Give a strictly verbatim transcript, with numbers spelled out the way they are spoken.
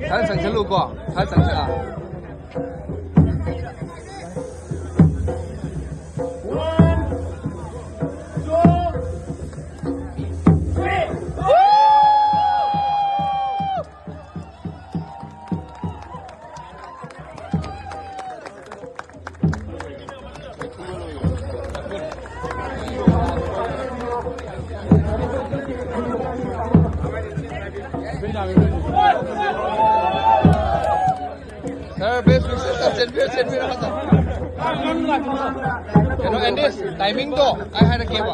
ꯈꯔ ꯆꯪꯁꯜꯂꯨꯀꯣ, ꯈꯔ ꯆꯪꯁꯜꯂ꯫ Sir, best wishes, sir. ꯆꯦꯟꯕꯤꯔꯣ, ꯆꯦꯟꯕꯤꯔꯣ, ꯍꯟꯗꯛ꯫ ꯀꯩꯅꯣ, ꯑꯦꯟꯗꯤꯁ, ꯇꯥꯏꯃꯤꯡꯗꯣ ꯑꯩ ꯍꯥꯏꯔꯛꯀꯦꯕ꯫